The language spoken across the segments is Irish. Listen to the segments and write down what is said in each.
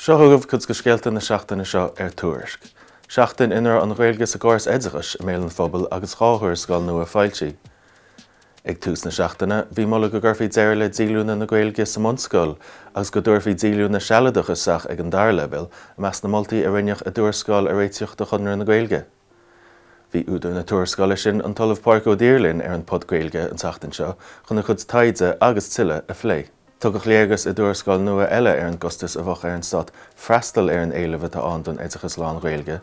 Seo chugaibh cuid de scéalta na seachtaine seo ar Tuairisc. Seachtain ina raibh an Ghaeilge sa gcóras oideachais i mbéal an phobail agus 2 thuarascáil nua foilsithe. Ag tús na seachtaine, bhí moladh go gcuirfí deireadh le díolúine na Gaeilge sa mbunscoil agus go dtabharfaí díolúine sealadach isteach ag an dara leibhéal i measc na moltaí a rinneadh i dtuarascáil a réitíodh do Chonradh na Gaeilge. Bhí údar na tuarascála sin, an tOllamh Pádraig Ó Duibhir linn ar an Pod Gaeilge an tseachtain seo chun a chuid taighde agus tuilleadh a phlé. Tugadh léargas i dtuarascáil nua eile ar an gcostas a bheadh ar an stát freastal ar an éileamh atá ann don oideachas lán-Ghaeilge.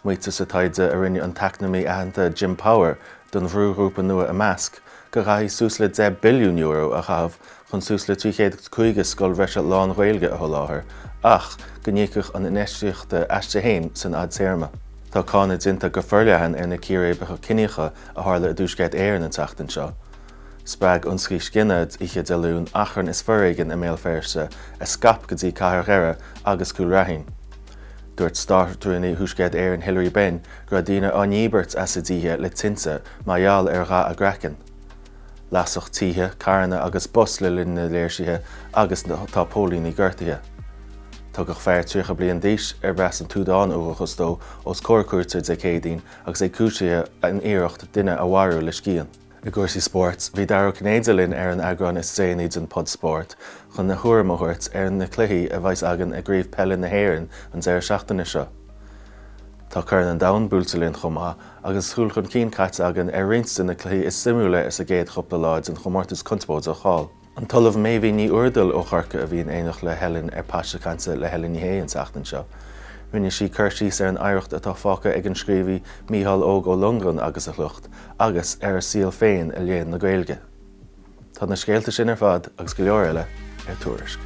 Maítear sa taighde a rinne an t-eacnamaí aitheanta Jim Power don bhrúghrúpa nua Imeasc go gcaithfí suas le €10 billiún a chaitheamh chun suas le 350 scoil bhreise lán-Ghaeilge a sholáthar ach go n-íocfadh an infheistíocht aisti féin san fhadtéarma. Tá cáineadh déanta go forleathan ar na círéibeacha ciníocha a tharla i dTuaisceart Éireann an tseachtain seo. Spreag ionsaí scine oíche Dé Luain achrann is foréigean i mBéal Feirste a scaip go dtí cathair Dhoire agus Cúil Raithin. Dúirt Státrúnaí Thuaisceart Éireann Hilary Benn go raibh daoine á ndíbirt as a dtithe le tinte mar gheall ar dhath a gcraicinn. Lasadh tithe, carranna agus bus le linn na léirsithe agus tá póilíní gortaithe. Tugadh fear 30 bliain d'aois, arb as an tSúdáin ó dhúchas dó, os comhair cúirte Dé Céadaoin agus é cúisithe in iarracht duine a mharú le scian. I gcúrsaí spóirt, bhí Dara Ó Cinnéide linn ar an eagrán is déanaí den Pod Spórt chun a thuairim a thabhairt ar na cluichí a bheas againn i gCraobh Peile na hÉireann an deireadh seachtaine seo. Tá Corn an Domhain buailte linn chomh maith agus súil chun cinn caite againn ar roinnt de na cluichí is suimiúla sa gcéad chúpla lá den chomórtas conspóideach thall. An tOllamh Méidhbhín Ní Úrdail ó Chorcaigh a bhí in éineacht le Helen ar Paiste Cainte le Helen Ní Shé an tseachtain seo. Rinne sí cur síos ar an oidhreacht atá fágtha ag an scríobhaí Mícheál Óg Ó Longáin agus a shliocht, agus ar a saol féin i léann na Gaeilge. Tá na scéalta sin ar fad agus go leor eile ar Tuairisc.